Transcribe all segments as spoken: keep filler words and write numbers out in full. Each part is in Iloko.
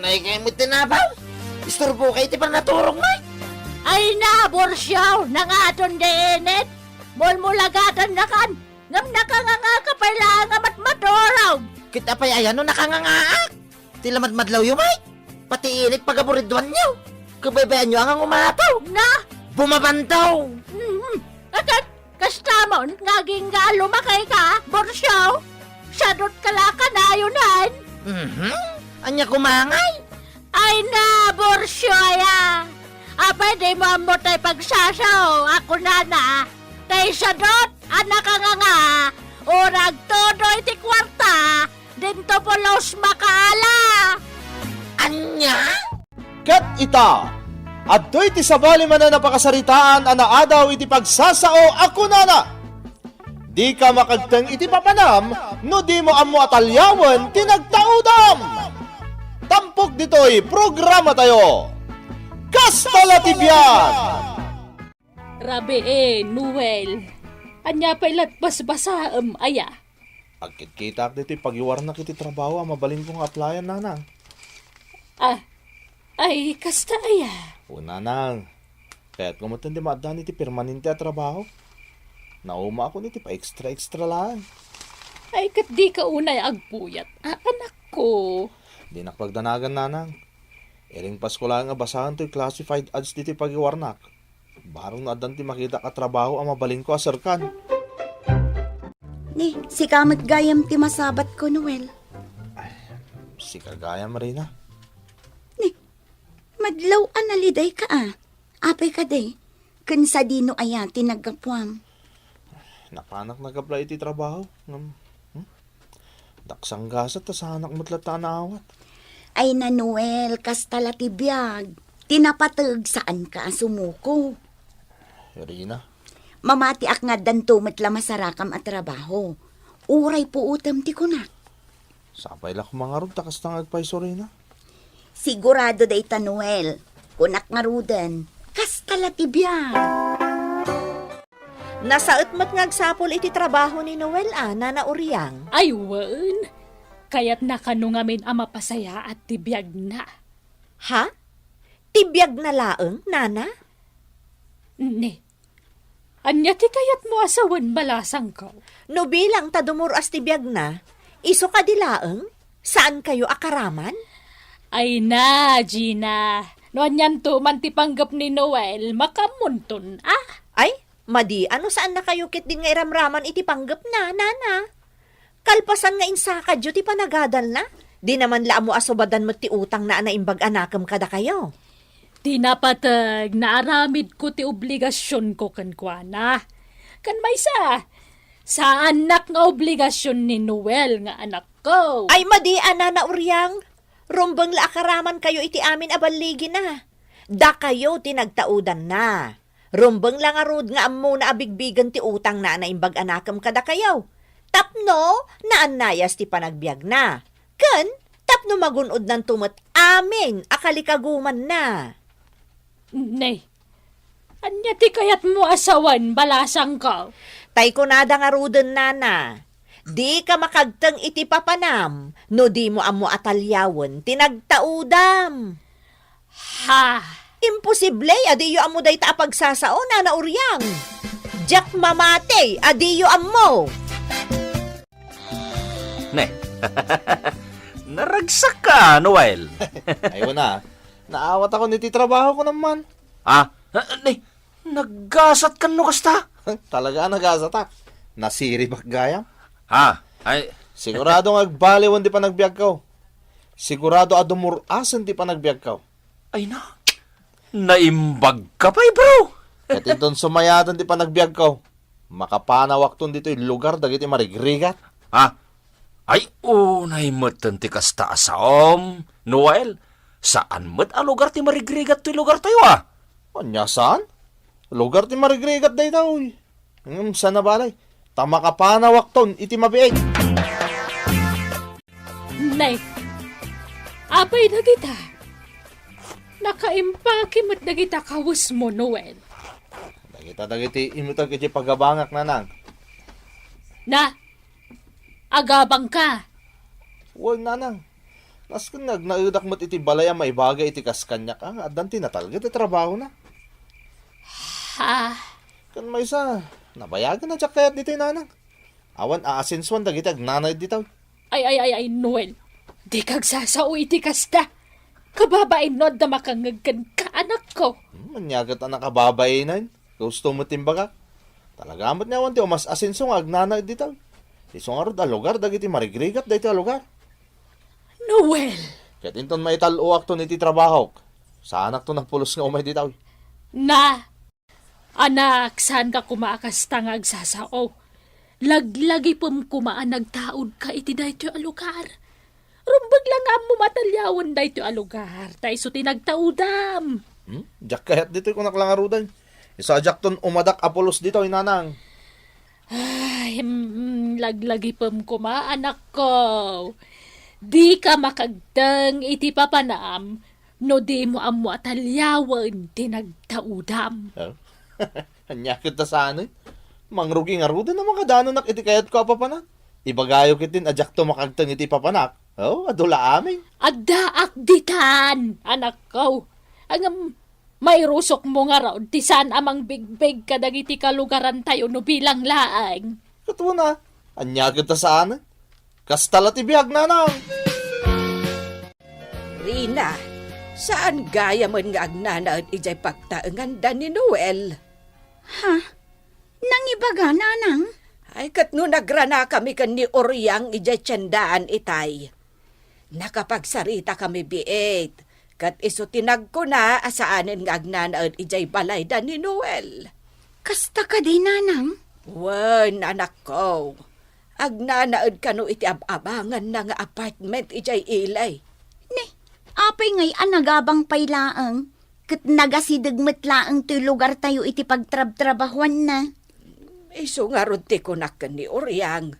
Ay, kay mo tinabaw? Isturbo kay ti panaturog, Mike. Ay na, Borsiaw, nangaton di init. Mulmulagatannakan, ngem nakanganga ka pay laeng a matmaturog. Ket apay aya no nakangangaak? Ti lamadmadlawyo, Mike. Pati init pagaburidwanyo. Kabaybayanyo a nga umataw. Na? Bumabandaw. Mhm. Akat, kastamon, nga agingga a lumakay ka, Borsiaw? Sadot ka la kanayon. Mhm. Ania kumangay? Ay na, Borsiaw aya. Apay di mo ammo tay pagsasao, a kunana, tay sadot a nakanganga, o nagtudo iti kuarta, dinto pulos makaala. Ania? Ket ita, adtoy ti sabali manen a pakasaritaan a naadaw iti pagsasao a kunana, "Dika makagteng iti papanam no dimo ammo a taliawen ti nagtaudam." Tampok ditoy programatayo, Kasta la ti Biag! Rabii, Noel. Ania pay lat basbasaem aya? Agkitkitaak ditoy pagiwarnak iti trabaho a mabalinko nga applyan, nanang. Ah, ay, kasta aya? O, nanang. Kayatko metten ti maaddaan iti permanente a trabaho. Naumaakon iti pa-extra-extra laeng. Ay, ket dika unay agpuyat, a, anakko. Dinak pagdanagan, nanang. Iring Pasko laeng a basaen toy classified ads ditoy pagiwarnak. Barang no addan ti makitak a trabaho a mabalinko a serkan. Ni, sika met gayam ti masabatko, Noel. Ay, sika gayam, Rina. Ni, madlaw a nalidayka a. Apay kadi? Ken sadino aya ti naggapuam? Napanak nagapla iti trabaho. Ngem, hmm? Daksang gasat ta saanak met latta a naawat. Ay na, Noel, kasta la ti biag. Ti napateg, saanka a sumuko. Rina? Mamatiak nga addanto met la masarakam a trabaho. Uray puotem ti kunak. Sapay la koma ngarud ta kasta nga agpayso, Rina. Sigurado dayta, Noel. Kunak ngaruden, kasta la ti biag. Nasaet met nga agsapul iti trabaho ni Noel a, Nana Uriang. Ay, wen. Kayatna kano ngamin a mapasayaat ti biagna. Ha? Ti biagna laeng, Nana? Ne. Ania ti kayatmo a sawen, balasangko? No bilang ta dumur-as ti biagna, isu kadi laeng? Saankayo a karaman? Ay na, Gina. No anianto man ti panggep ni Noel, makaammonton, a? Ay, madi a no saannakayo ketdin nga iramraman iti panggepna, Nana. Kalpasan nga insakadyo ti panagadalna, dina man la ammo a subadan met ti utangna a naimbag a nakem kadakayo. Ti napateg, naaramidko ti obligasionko kenkuana. Ken maysa, saannak nga obligasion ni Noel nga anakko. Ay, madi a, Nana Uriang, rumbeng la a karamankayo iti amin a balligina. Dakayo ti nagtaudanna. Rumbeng la ngarud nga ammona a bigbigen ti utangna a naimbag a nakem kadakayo. Tapno naannayas ti panagbiagna. Ken tapno magun-odnanto met amin a kalikagumanna. Ne, ania ti kayatmo a sawen, balasangko? Tay kunada ngaruden, Nana, dika makagteng iti papanam no dimo ammo a taliawen ti nagtaudam. Ha? Imposible a diyo ammo dayta a pagsasao, Nana Uriang. Diak mamati a diyo ammo. Ne. Naragsak ka, Noel. Ay, wen a. Naawat ako iti trabaho ko naman. Ah, ne. Naggasat ka no kasta? Talaga a nagasatak. Nasiribak gayam. Ha? Ay. Sigurado nga agbaliwen ti panagbiagko. Sigurado a dumur-asen ti panagbiagko. Ay na, naimbag ka pay, bro. Ket inton sumayaten ti panagbiagko, makapanawakton ditoy lugar dagiti marigrigat. Ha? Ay, unay metten ti kasta a saom, Noel. Saan met a lugar ti marigrigat toy lugartayo, a? Ania saan? Lugar ti marigrigat dayta, uy. Ngem saan a balay, ta makapanawakton iti mabiit. Nay, apay dagita? Nakaimpake met dagita kawesmo, Noel. Dagita dagiti immutag iti pagabangak, nanang. Na, agabangka? Wen, nanang. Nasken nga agnaedak met iti balay a maibaga iti kas kaniak, a, nga addan ti natalged a trabahona. Ha? Ken maysa, nabayagen a diak kayat ditoy, nanang. Awan aasensuan dagiti agnanaed ditoy. Ay, ay, ay, ay, Noel. Dika agsasao iti kasta. Kababain no adda makangngeg kenka, anakko. Hmm, ania ket a nakababain? Gusto met ti imbagak. Talaga met nga awan ti umas-asenso nga agnanaed ditoy. Isu ngarud a lugar dagiti marigrigat daytoy a lugar. Noel! Ket inton maital-oakton iti trabahok, saanakto napulos nga umay ditoy. Na, anak, saanka koma a kasta nga agsasao. Laglagipem koma a nagtaudka iti daytoy a lugar. Rumbeng la nga ammom a talliawen daytoy a lugar, ta isu ti nagtaudam. Hmm? Diak kayat ditoy, kunak la ngaruden. Isu a diakton umadak a pulos ditoy, nanang. Ay, mm, laglagipem koma, anakko. Dika makagteng iti papanam no dimo ammo a talliawen ti nagtaudam. Oh. Ania ket ta saan, eh? Mangrugi ngaruden a makadanonak iti kayatko a papanan. Ibagayo ketdin a diakto makagteng iti papanak. Oh, adu la amin. Addaak ditan, anakko. Ngem, mairusokmo ngarud ti saan a mangbigbig kadagiti kalugarantayo no bilang laeng. Ket wen a, ania ket ta saan? Kasta la ti biag, nanang. Rina, saan gayamen nga agnanaed idiay pagtaenganda ni Noel? Ha? Nangibaga, nanang? Ay, ket no nagranakami ken ni Oriang idiay tiendaan itay. Nakapagsaritakami biit, ket isu ti nagkuna a saanen nga agnanaed idiay balayda ni Noel. Kasta kadi, nanang? Wen, anakko. Agnanaed kano iti ab-abanganna nga apartment idiay ili. Ni, apay ngay a nagabang pay laeng, ket nagasideg met laeng toy lugartayo iti pagtrabtrabahuanna? Isu ngarud ti kunak ken ni Oriang.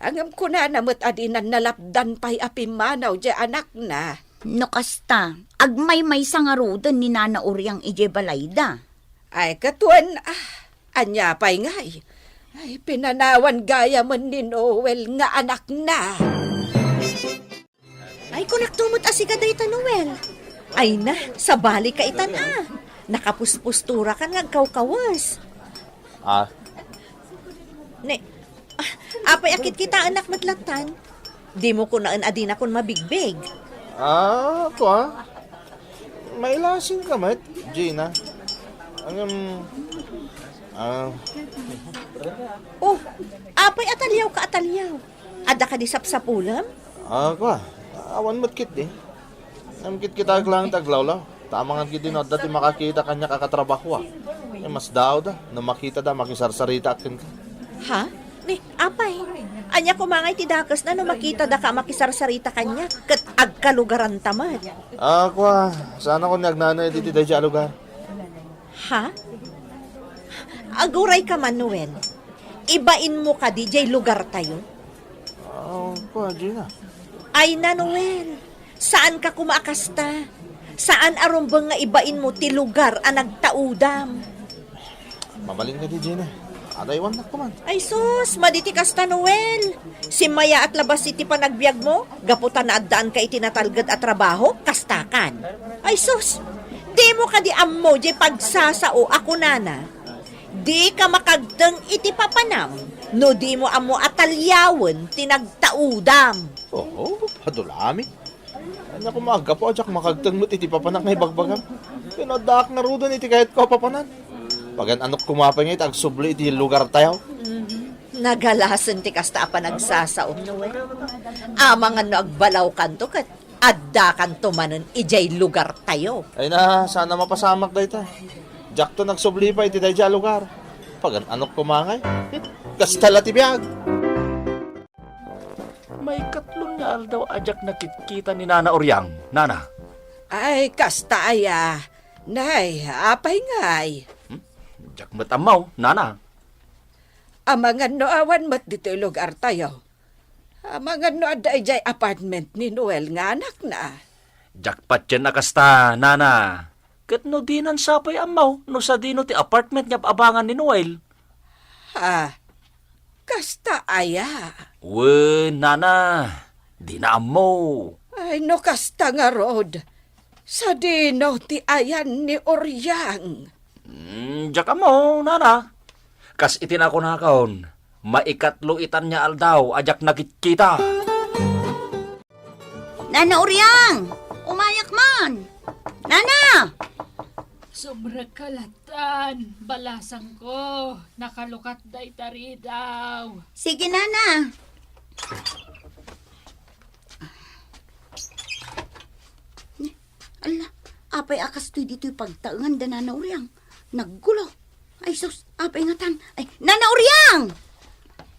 Ngem kunana met a dinan nalapdan pay a pimmanaw diay anakna. No kasta, agmaymaysa ngaruden ni Nana Oriang idiay balayda. Ay, ket wen, ah, ania pay ngay? Ay, pinanawan gayamen ni Noel nga anakna. Ay, kunakto met a sika dayta, Noel. Ay na, sabali ka itan a. Nakapuspusturakan nga agkawkawes. Ah. Ne, ah, apay a kitkitaennak met lattan? Dimo kunaen a dinakon mabigbig. Ah, kua? Mailasin ka met, Gina. Ngem, ah, Oh, apay a taliaw ka a taliaw? Adda kadi sapsapulem? Ah, kua, awan met ketdi. Ngem kitkitaek laeng ti aglawlaw. Ta amangan ketdi no adda ti makakita kaniak a katrabahoak. Eh, mas daawda no makitada a makisarsaritaak kenka. Ha? Ni, apay, ania koma ngay ti dakesna no makitada ka a makisarsarita kaniak ket agkalugaranta met? Ah, kua, saan a koni agnanaed iti daydiay a lugar? Ha? Aguray ka man, Noel. Ibainmo kadi diay lugartayo? Ah, kua, Gina. Ay na, Noel. Saan ka koma a kasta. Saan a rumbeng nga ibainmo ti lugar a nagtaudam. Mabalin kadi, Gina. Adaywannak koma. Ay sus, madi ti kasta, Noel. Simmayaat labas iti panagbiagmo, gapu ta naaddaanka iti natalged a trabaho, kastakan. Ay sus, dimo kadi ammo diay pagsasao a kunana, "Dika makagteng iti papanam no dimo ammo a taliawen ti nagtaudam." Oho, padulami. Ania koma a gapu a diak makagteng met iti papanak nga ibagbagam? Ken addaak ngaruden iti kayatko a papanan. Pagan-anok koma pay nga iti agsubli iti lugartayo. Nagalasen ti kasta a panagsasao, Noel. Amangan no agbalawkanto ket addakanto manen idiay lugartayo. Ay na, saan a mapasamak dayta. Diakto nagsubli pay iti daydiay a lugar. Pagan-anok koma ngay. Kasta la ti biag. Maikatlo nga aldaw a diak nakitkita ni Nana Oriang, Nana. Ay, kasta aya. Nay, apay ngay? Hmm? Diak met ammo, Nana. Amangan no awan met ditoy lugartayo. Amangan no adda idiay apartment ni Noel nga anakna. Diak patien a kasta, Nana. Ket no dinan sapay ammo no sadino ti apartment nga ab-abangan ni Noel. Ha? Kasta aya? Wen, Nana. Dina ammo. Ay, no kasta ngarud, sadino ti ayan ni Uriang? Mm, diak ammo, nana. Kas iti nakunakon, maikatlo itan nga aldaw a diak nakitkita. Nana Uriang! Umayak man! Nana! Sobra ka latan, balasangko. Nakalukat dayta ridaw. Sige, Nana. Ala, apay a kastoy ditoy pagtaengan da Nana Uriang? Naggulo. Ay, sus, apay ngatan? Ay, Nana Uriang!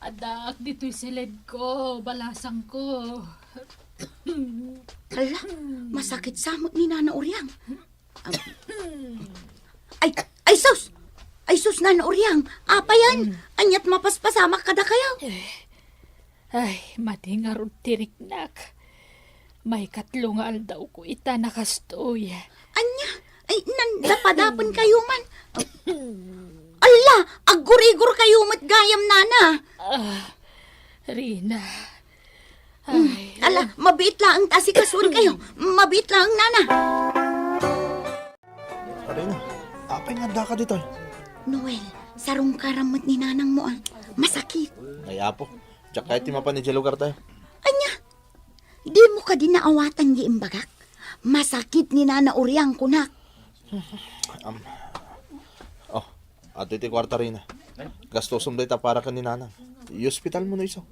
Addaak ditoy siledko, balasangko. Ala, masakit sa met ni Nana Uriang. Am-, ay, ay, sus! Ay, sus, Nana Uriang! Apayan? Ania't mapaspasamak kadakayo? Ay, madi ngarud ti riknak. Maikatlo nga aldawko ita a kastoy. Ania? Ay, nandapadapen kayo man. Ala, aggurigor kayo met gayam, Nana. Ah, Rina. Hmm, ay, ala, mabiit laeng ta asikasuan kayo. Mabiit laeng, Nana. Rina, apay nga addaka ditoy? Noel, sarungkaram met ni nanangmo, ah. Masakit. Ay, Apo. Diak kayat ti mapan idiay lugartayo. Ania? Dimo kadi naawatan ti imbagak? Masakit ni Nana Uriang, kunak. Am, oh, adtoy ti kuarta, Rina. Gastusom dayta para ken ni Nanang. I-ospitalmo no isu.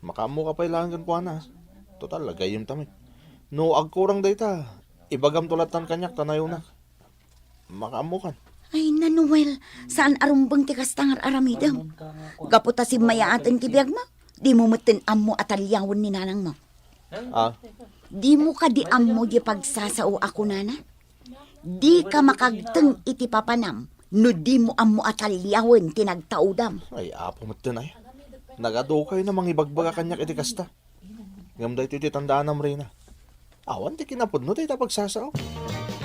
Makaammoka pay laeng kenkuana. Total, gayyemta met. No agkurang dayta, ibagamto lattan kaniak ta nayonak. Makaammokan. Ay, Noel, saan a rumbeng ti kasta nga ar-aramidem? Gapu ta simmayaaten ti biagmo, dimo metten ammo a taliawen ni nanangmo. Ah. Dimo kadi ammo di pagsasao a kunana? Dika makagteng iti papanam no dimo ammo a taliawen ti nagtaudam. Ay, Apo metten ay. Nagadukay na mangibagbaga kaniak iti kasta. Ngem daytoy ti tandaanam, Rina. Awan ti kinapudno dayta pagsasao.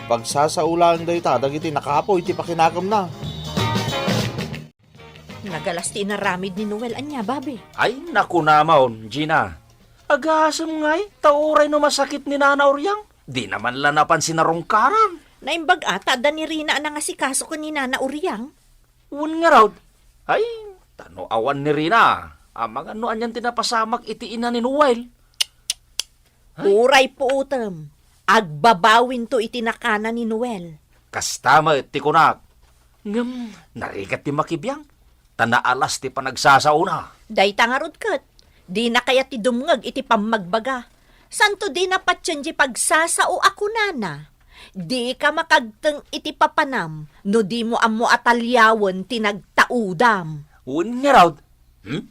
Pagsasao laeng dayta dagiti nakapuy ti pakinakemna. Nagalas ti inaramid ni Noel ania, babe. Ay, nakunamon, Gina. Agasem ngay, ta uray no masakit ni Nana Uriang, dina man la napan sinarungkaran. Naimbag a ta adda ni Rina a nangasikaso ken ni Nana Uriang. Wen ngarud, ay, ta no awan ni Rina, amangan no anian ti napasamak iti ina ni Noel. Ay. Uray puotem, agbabawinto iti nakana ni Noel. Kasta met ti kunak. Ngem, narigat ti makibiang, ta naalas ti panagsasaona. Dayta ngarud ket, dina kayat ti dumngeg iti pammagbaga. Santo dina patien ti pagsasao a kunana, "Dika makagteng iti papanam no dimo ammo a taliawen ti nagtaudam." Wen ngarud, hmm?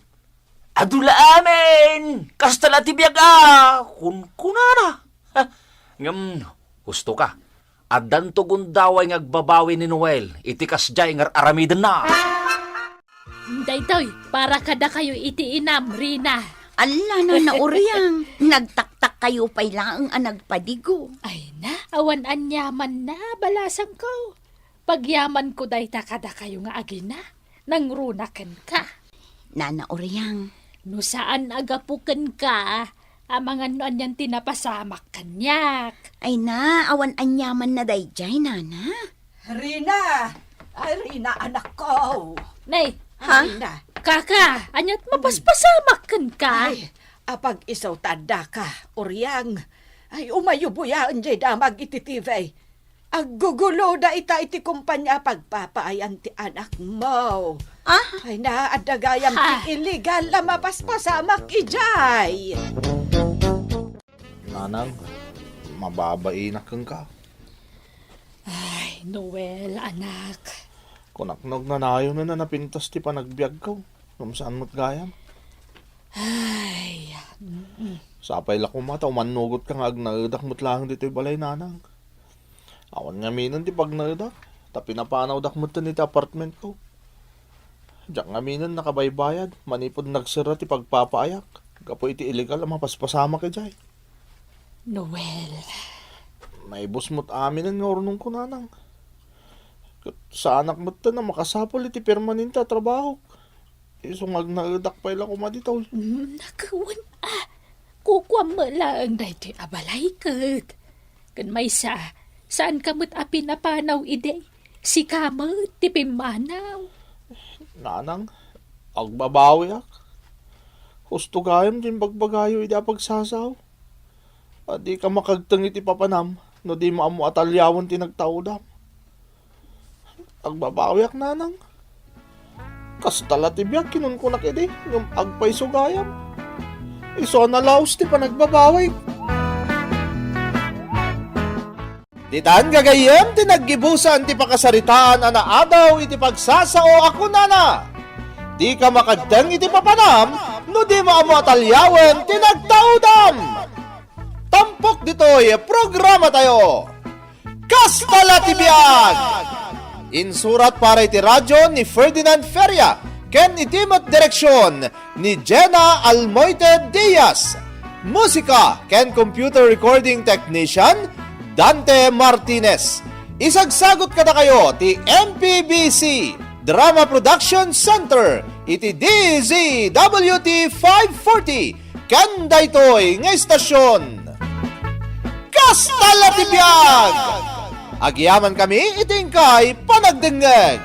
Adu la amin! Kasta la ti biag a! Kunkunana. Ha? Ngem, husto ka. Addanto gundaway nga agbabawi ni Noel iti kasdiay nga ar-aramidenna. Daytoy, para kadakayo iti inam, Rina. Alla, Nana Uriang, nagtaktak kayo pay laeng a nagpadigo. Ay na, awan aniaman na, balasangko. Pagyamanko dayta kadakayo nga agina, nangruna kenka. Nana Uriang. No saan a gapu kenka, amangan no anian ti napasamak kaniak. Ay na, awan aniaman na daydiay, Nana. Rina! Ay, Rina, anakko! Nay! Ha? Rina! Kaka, ania't mapaspasamak kenka? Ay, apag-isu ta addaka, Uriang. Ay, umayo buyaen jay damag iti T V. Agguguloda ita iti kumpanya a pagpapaayan ti anakmo. Ah? Ay, na, adda gayam ti illegal a mapaspasamak idiay. Nanang, mababainak kenka. Ay, Noel, anak. Kunak no agnanayon a napintas ti panagbiagko, ngem saan met gayam. Ay, mm. Sapay la koma ta umannugotka nga agnaedak met laeng ditoy balay, Nanang. Awan ngaminen ti pagnaedak, ta pinapanawdak metten iti apartmentko. Diak ngaminen nakabaybayad manipud nagserra ti pagpapaayak gapu iti illegal a mapaspasamak idiay. Noel. Naibus met aminen nga urnongko, Nanang. Ket saanak metten a makasapul iti permanente a trabahok. Isu nga agnaedak pay la koma ditoy. Mm, nakawan, ah. Pupukuam met laeng daytoy a balay ket. Ken maysa, saanka met a pinapanaw idi. Sika met ti pimmanaw. Nanang, agbabawiak. Husto gayam ti imbagbagayo idi a pagsasao. A dika makagteng iti papanam no dimo ammo a taliawen ti nagtaudam. Agbabawiak, nanang. Kasta la ti biag kinunkunak idi, ngem agpayso gayam. Isu a nalaus ti panagbabawik. Ditan gagayyem ti naggibusan ti pakasaritaan a naadaw iti pagsasao a kunana, "Dika makagteng iti papanam no dimo ammo a taliawen ti nagtaudam." Tampok ditoy programa tayo. Kasta la ti biag! Insurat para iti radyo ni Ferdinand Feria ken iti met direksion ni Jenna Almoite Diaz. Musika ken computer recording technician, Dante Martinez. Isagsagot kadakayo ti M P B C Drama Production Center iti D Z W T five forty ken daytoy nga istasyon. Kasta la ti biag! Agyamankami iti inkay panagdengngeg.